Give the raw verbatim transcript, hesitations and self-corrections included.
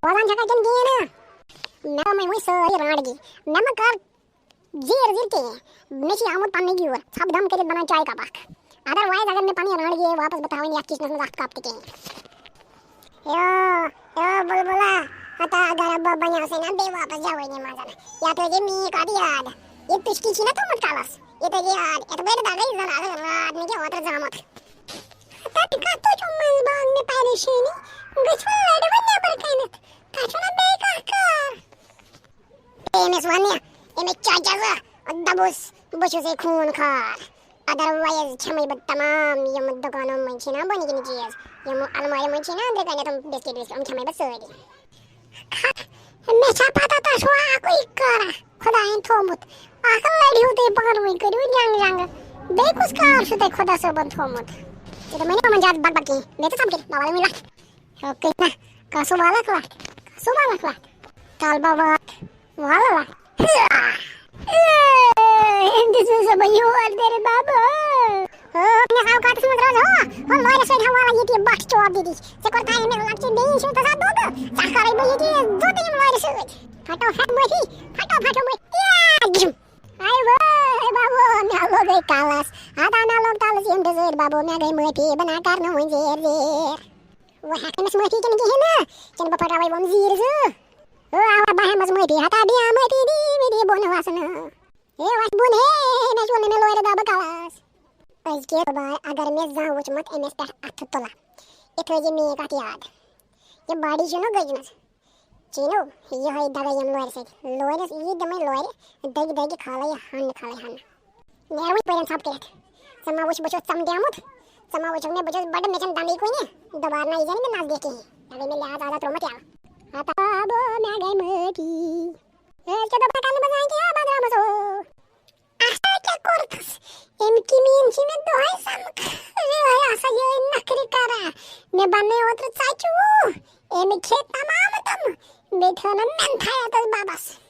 بوزان چھکھا کِنہٕ کِہیٖنۍ نہٕ؟ مےٚ دوٚپ وۄنۍ سٲری رانٛڈگی، مےٚ مہ کر زیٖر زیٖر کِہیٖنۍ۔ مےٚ چھِ آمُت پننُے یور ژھۄپہٕ دم کٔرِتھ بنان چاے کپ اکھ۔ Otherwise اگر مےٚ پنٕنۍ رانٛڈگی یی واپس، بہٕ تھاوٕ نہٕ یتھ کچنس منٛز اکھ کپ تہِ کِہیٖنۍ۔ یو، یو بلبلا، ہتا اگر ابا بنیو سے نا بیٚیہِ واپس جوٲنی منٛز۔ یتھ روزِ میٛٲنۍ کتھ یاد۔ یہِ ٹُچکی چھِ نا تھوٚمُت کلس، یہِ تھٲیزِ یاد۔ یتھ بٔرۍ دگے زن از رات نہٕ کینٛہہ اوترٕ زامُت۔ تتھ کتھ چھُ منٛز باگ مےٚ پریشٲنی؟ گٔژھِو لرِ وۄنۍ نٮ۪بر کٔنِتھ۔ تۄہہِ چھُو نا بیٚیہِ کانٛہہ کار؟ أمِس وَنہِ، أمِس چاچا زٕ، دَپُس، بہٕ چھُسے خوٗن خوار۔ Otherwise چھَمَے بہٕ تمام یِم دُکانو منٛز چھِ نا بٔنۍ کِنۍ چیٖز، یِم المارِ منٛز چھِ نا أنٛدرٕ کَنٮ۪تھ یِم بِسکِٹ وِسکِٹ، یِم چھَمَے بہٕ سٲری۔ مےٚ چھا پَتہ تۄہہِ چھُوا اَکُے کارا خۄدایَن تھوٚومُت؟ اَکھ لٔڑِو تُہۍ پانہٕ ؤنۍ، کٔرِو جنٛگ جنٛگ۔ بیٚیہِ کُس کار چھُ تۄہہِ خۄدا صٲبَن تھوٚومُت؟ ژٕ دوٚپ مےٚ یِمَن زیادٕ بَکبَک کِہیٖنۍ، بیٚیہِ ژٕ ژَپ کٔرِتھ، بَوَل وٕنہِ لَتھ۔ اوکے، نہ، کاسو بالک وات، کاسو بالک وات۔ طالبہ وات، والا وات۔ أمۍ دِژ مےٚ سۄ بہٕ یور تیرے بابا۔ او، پننِس اوقاتس منٛز روز ہو، ہو لورِ سۭتۍ حوالہ ییٚتہِ یہِ بٹ چوب دِدی۔ ژےٚ کوٚر تھایے مےٚ لۄکچہِ بیٚنہِ چھِ تَتھ دۄگہٕ۔ ژٕ کَرے بہٕ ییٚتہِ یہِ زوٚدُے یِم لورِ سۭتۍ۔ پھٹو پھٹ مٲفی، پھٹو پھٹو مٲفی۔ یا جِم۔ آے وٲے بابو، مےٚ لوٚگے کَلَس۔ ہتا مےٚ لوٚگ تَلَس ییٚمہِ بِزٲرۍ بابو، مےٚ گٔے مٲفی، بہٕ نہ کَرٕ نہٕ وۄنۍ زیر زیر۔ وۄنۍ ہٮ۪کہٕ أمِس معٲفی کِنہٕ کِہیٖنۍ نہٕ؟ کِنہٕ بہٕ پھٕٹراوَے وۄنۍ زیٖر زٕ؟ او، اَوا، بہٕ ہٮ۪مَس معٲفی۔ ہتا دِیا معٲفی، دی مےٚ دی بۄن وَسنہٕ۔ ہے، وَس بۄن، ہے، مےٚ چھُ ووٚنمُت مےٚ لورِ دَبہٕ کَلَس۔ أزکہِ بار اگر مےٚ زانٛہہ وٕچھمُت أمِس پٮ۪ٹھ اَتھٕ تُلان، یہِ تھٲیزِ میٛٲنۍ کَتھ یاد۔ یہِ باڈی چھِ نہ گٔجمٕژ، چیٖنو، یِہوٚے دَگَے یِم لورِ سۭتۍ۔ لورِس یی دِمَے لورِ، دٔگۍ دٔگۍ کھالَے ہَنہٕ کھالَے ہَنہٕ۔ نیرٕ وۄنۍ پٔرِن ژھۄپ کٔرِتھ۔ ژٕ ما وٕچھ بہٕ چھُس ژَمڈیومُت؟ ژٕ ما وٕچھُکھ مےٚ بہٕ چھُس بَڑٕ، مےٚ چھَنہٕ دَندٕے کُنہِ۔ دُبارٕ نہ یی زِ نہٕ مےٚ نزدیٖکٕے۔ مےٚ گٔے مےٚ لحاظ آزاد ترٛوومُت یَلہٕ۔ ہتا بابو، مےٚ گٔے معٲفی۔ أزکہِ دۄہ پَتہٕ کَرٕ نہٕ بہٕ زانٛہہ کینٛہہ، بہٕ درٛامُت ہو۔ اَسا کیٛاہ کوٚرتھَس؟ اَمہِ کِنۍ یِم چھِ مےٚ دۄہَے سَمکھان۔ یِہوٚے آسان یِہوٚے نخرِ کَران۔ مےٚ بَنٲے اوترٕ ژَچہِ وُہ، أمۍ کھے تَمام تِم۔ بیٚیہِ تھٲونَم مٮ۪نتھا یَتَس بَبَس۔